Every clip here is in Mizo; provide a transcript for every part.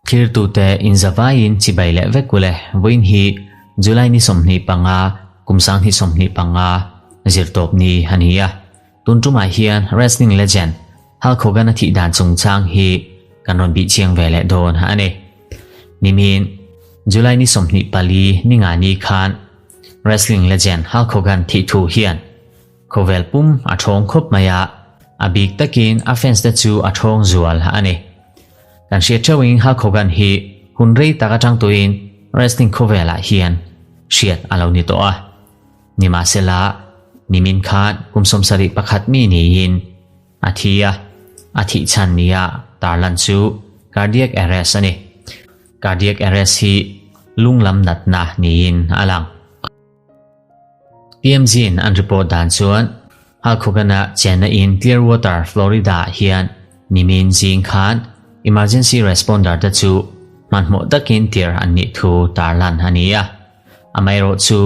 Thirtute inzavaiin chibai leh vek ule vawiin hi July ni 25, kum 2025 zirtawp ni a ni a. Tun tumah hian wrestling legend Hulk Hogan-a thih dan chungchang hi kan rawn bih chiang ve leh dawn a ni. Nimin July ni 24 ni nga ni khan wrestling legend Hulk Hogan thih thu hian khawvel pum a thawng khawp mai a, a bik takin a fans te chu a thawng zual a ni. Kan hriat theuhin Hulk Hogan hi hun rei tak atang tuin wrestling khawvelah hian hriat a lo ni tawh a. Nimahsela, nimin khan kum 71 mi niin a thi a, a thih chhan nia tarlan chu cardiac arrest a ni. Cardiac arrest hi lung lam natna niin a lang. TMZ-in an report dan chuan Hulk Hogan-a chenna in Clearwater, Florida-ah hian nimin zing khan emergency responder te chu hmanhmawh takin tir an nih thu tarlan a ni a. Amaherawhchu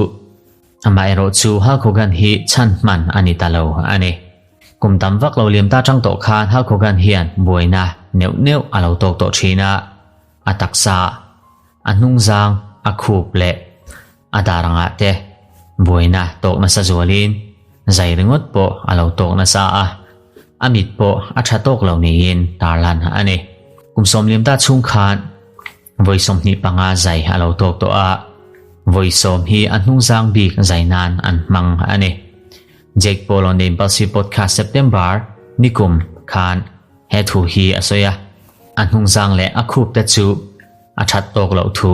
amaherawhchu Hulk Hogan hi chhan hman a ni ta lo a ni. Kum tam vak lo liam ta tang tawh khan Hulk Hogan hian buaina neuh neuh a lo tawk tawh thin a, a taksa, a hnungzang, a khup leh a dar angah te buaina tawk nasa zualin zai ringawt pawh a lo tawk nasa a, a mit pawh a tha tawk lo niin tarlan a ni. Kum 15 ta chhung khan vawi 25 zai a lo tawk tawh a, vawi 10 hi a hnungzang bik zai nan an hmang a ni. Jake Paul on the Impulsive Podcast September nikum khan he thu hi a sawi a, a hnungzang leh a khup te chu a that tawk loh thu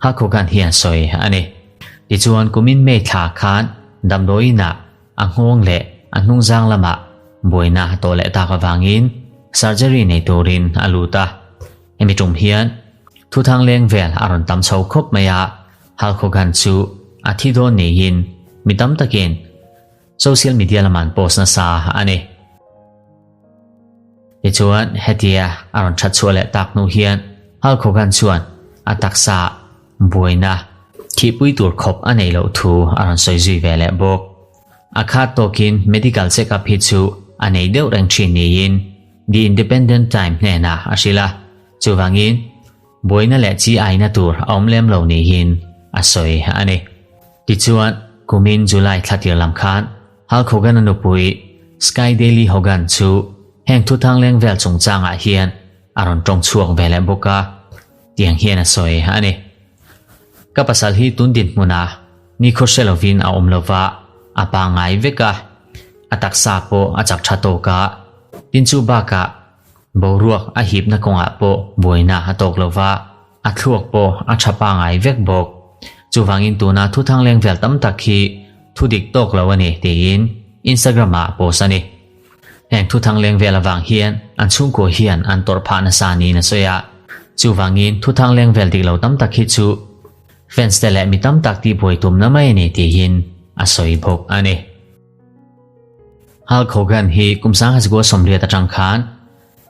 Hulk Hogan hian sawi a ni. Tichuan kumin May thla khan damdawiinah a nghawng leh a hnungzang lamah buaina a tawh leh tak avangin surgery nei turin a lut a. Hemi tum hian thuthang leng vel a rawn tam chho khawp mai a, Hulk Hogan chu a thi dawn niin mi tam takin social media lamah an post nasa a ni. Tichuan hetia a rawn that chhuah leh tak hnu hian Hulk Hogan chuan a taksa buaina thihpui tur khawp a nei loh thu a rawn sawi zui ve leh bawk. A khat tawkin medical check up hi chu a nei deuh reng thin niin The Independent Time hnenah a hrilh a, chuvangin buaina leh chi aina tur a awm lem lo niin a sawi a ni. Tichuan kumin July thla tir lam khan Hulk Hogan-a nupui Sky Daily Hogan chu heng thuthang leng vel chungchangah hian a rawn tawng chhuak ve leh bawk a, tiang hian a sawi a ni. Ka pasal hi tun dinhmunah nikhaw hre lovin a awm lova, a pangngai vek a, a taksa pawh a chak tha tawk a, tin chu bakah boruak a hipna kawngah pawh buaina a tawk lova, a thluak pawh a tha pangngai vek bawk. Chuvangin tuna thuthang leng vel tam tak hi thu dik tawk lo a ni tiin Instagram-ah post a ni. Heng thuthang leng vel avang hian an chhungkua hian an tawrh phah nasa niin a sawi a. Chuvangin thuthang leng vel dik lo tam tak hi chu fans te leh mi tam tak tihbuai tumna mai a ni tiin a sawi bawk a ni. Hulk Hogan hi kum 1980 atang khan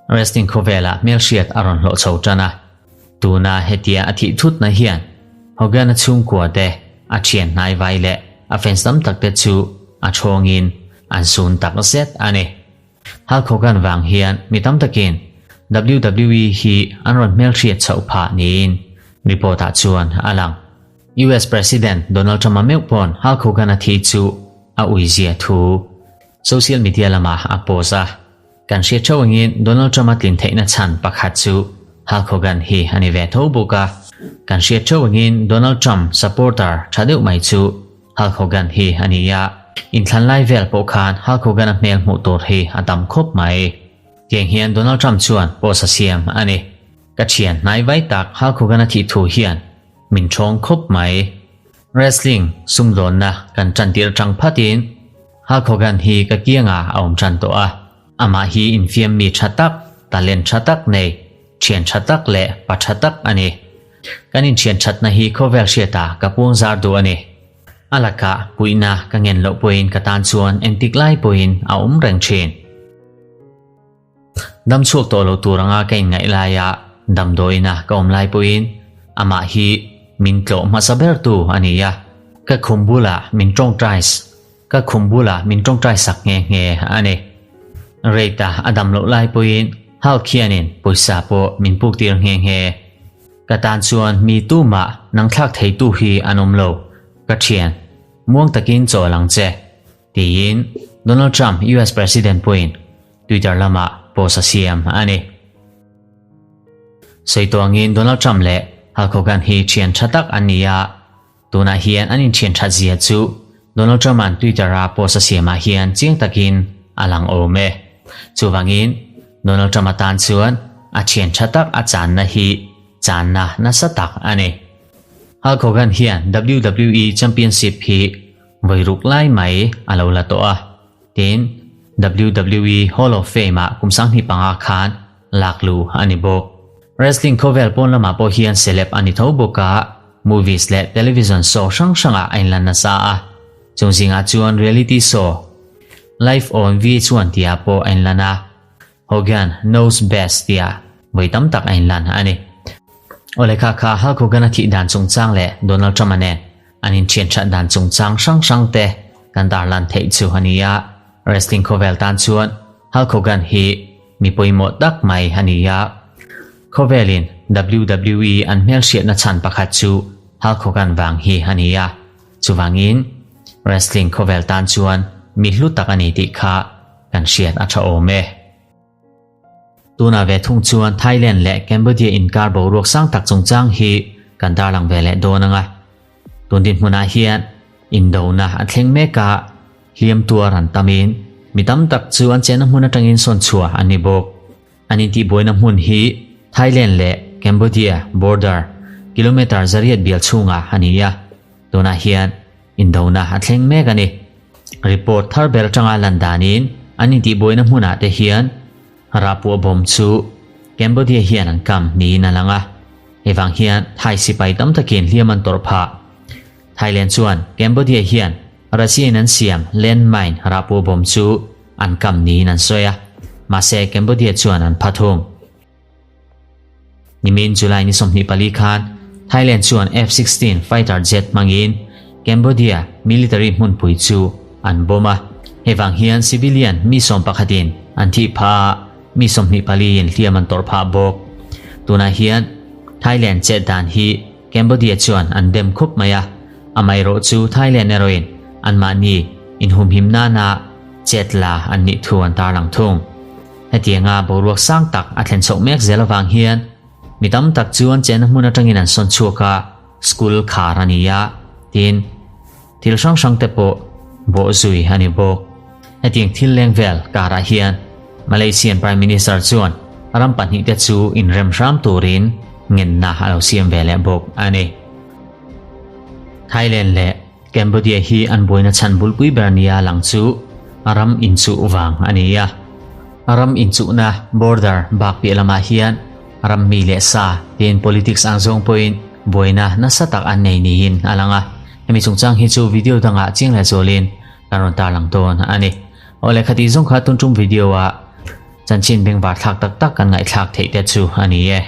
wrestling khawvelah hmelhriat a rawn hlawh chho tan a. Tuna hetia a thih thutna hian Hogan-a chhungkua te, a thian hnai vai leh a fans tam tak te chu a thawngin an sun tak zet a ni. Hulk Hogan vang hian mi tam takin WWE hi an rawn hmelhriat chhoh phah niin report-ah chuan a lang. US President Donald Trump-a meuh pawn Hulk Hogan-a thi chu a uizia thu social media lamah a post a. Kan hriat theuh angin Donald Trump-a tlin theihna chhan pakhat chu Hulk Hogan hi a ni ve tho bawk a. Kan hriat theuh angin Donald Trump supporter tha deuh mai chu Hulk Hogan hi a ni a. Inthlan lai vel pawh khan Hulk Hogan-a hmel hmuh tur hi a tam khawp mai. Tiang hian Donald Trump chuan post a siam a ni. Ka thian hnai vai tak Hulk Hogan-a thih thu hian min thawng khawp mai. Wrestling sumdawnna kan tan tir atang phatin Hulk Hogan hi ka kianga a awm tan tawh a. Amah hi infiam mi tha tak, talent tha tak nei, thian tha tak leh pa tha tak a ni. Kan inthian thatna hi khawvel hriata ka puang zar duh a ni. A lakah puihna ka ngen loh pawhin ka tan chuan engtik lai pawhin a awm reng thin. Dam chhuak tawh lo tur anga ka inngaih laia damdawiina ka awm lai pawhin amah hi min tlawh hmasa ber tu a ni a, ka khum bulah min tawngtai ka khum bulah min tawngtai sak nghe nghe a ni. Rate-a a dam loh lai pawhin. Hulk hianin pawisa pawh min puk tir nghe nghe. Ka tan chuan mi tumah nang thlak theitu hi an awm lo, ka thian. Muang takin chawl ang che, tiin Donald Trump US President pawhin Twitter lamah post a siam a ni. Sawi tuangin Donald Trump leh Hulk Hogan hi thian tha tak an ni a, Tunah hian an inthian that zia chu Donald Trump-a'n Twitter-a post a siamah hian chiang takin a lang awm e. Chuvangin, Donald Trump-a tan chuan a thian tha tak a channa hi channa nasa tak a ni. Hulk Hogan hian WWE Championship hi vawi ruk lai mai a lo la tawh a, tin, WWE Hall of Fame-ah kum 2005 khan lak lu a ni bawk. Wrestling khawvel pawn lamah pawh hian celeb a ni tho bawk a, movies leh television show hrang hrangah a inlan nasa a, chung zingah chuan reality show Life on VH1 tihah pawh a inlan a, Hogan Knows Best tihah vawi tam tak a inlan a ni. Awle kha kha Hulk Hogan a thih dan chungchang leh Donald Trump-a nen an inthian that dan chungchang hrang hrang te kan tarlan theih chu a ni a, wrestling khawvel tan chuan Hulk Hogan hi mi pawimawh tak mai a ni a. Khawvelin WWE an hmelhriatna chhan pakhat chu Hulk Hogan vang hi a ni a. Chuvangin, wrestling khawvel tan chuan mi hlu tak a ni tih kha kan hriat a tha awm e. Tunah ve thung chuan Thailand leh Cambodia inkar boruak sang tak chungchang hi kan darlang ve leh dawn ang a. Tun dinhmunah hian indona a thleng mek a, hliam tuar an tamin mi tam tak chu an chenna hmun atangin sawn chhuah an ni bawk. An intihbuaina hmun hi Thailand leh Cambodia border kilometre zariat bial chhungah a ni a, tunah hian indona a thleng mek a ni. Report thar ber atanga lan danin an intihbuaina hmunah te hian Rahpuah bawm chu Cambodia hian an kam niin a lang a, hei vang hian Thai sipai tam takin hliam an tawrh phah. Thailand chuan Cambodia hian Russia-in an siam landmine rahpuah bawm chu an kam niin an sawi a, mahse Cambodia chuan an pha thung. Nimin July ni 24 khan Thailand chuan F-16 fighter jet hmangin Cambodia military hmunpui chu an bomb a. Hei vang hian civilian mi sawm pakhatin an thih phah a, mi 24 in hliam an tawrh phah bawk. Tunah hian Thailand chet dan hi Cambodia chuan an dem khup mai a, amaherawh chu Thailand erawhin anmahni inhumhim nana chet la an nih thu an tarlang thung. Hetianga boruak sang tak a thlen chhoh mek zel avang hian mi tam tak chuan chenna hmun atangin an sawn chhuak a, school khar a ni a, tin, thil hrang hrang te pawh bawhzui a ni bawk. Hetiang thil leng vel karah hian Malaysian Prime Minister chuan ram pahnihte chu inrem hram turin ngenna a lo siam ve leh bawk a ni. Thailand leh Cambodia hi an buaina chhan bulpui ber nia lang chu a ram inchuh vang a ni a. A ram inchuhna border bak piah lamah hian ram mi leh sa tiin politics ang zawng pawhin buaina nasa tak an nei niin a lang a. Hemi chungchang hi chu video dangah chiang leh zualin kan rawn tarlang dawn a ni. Awle khatih zawng kha tun tum video ah chanchin bengvar thlak tak tak kan ngaihthlak theih te chu a ni e.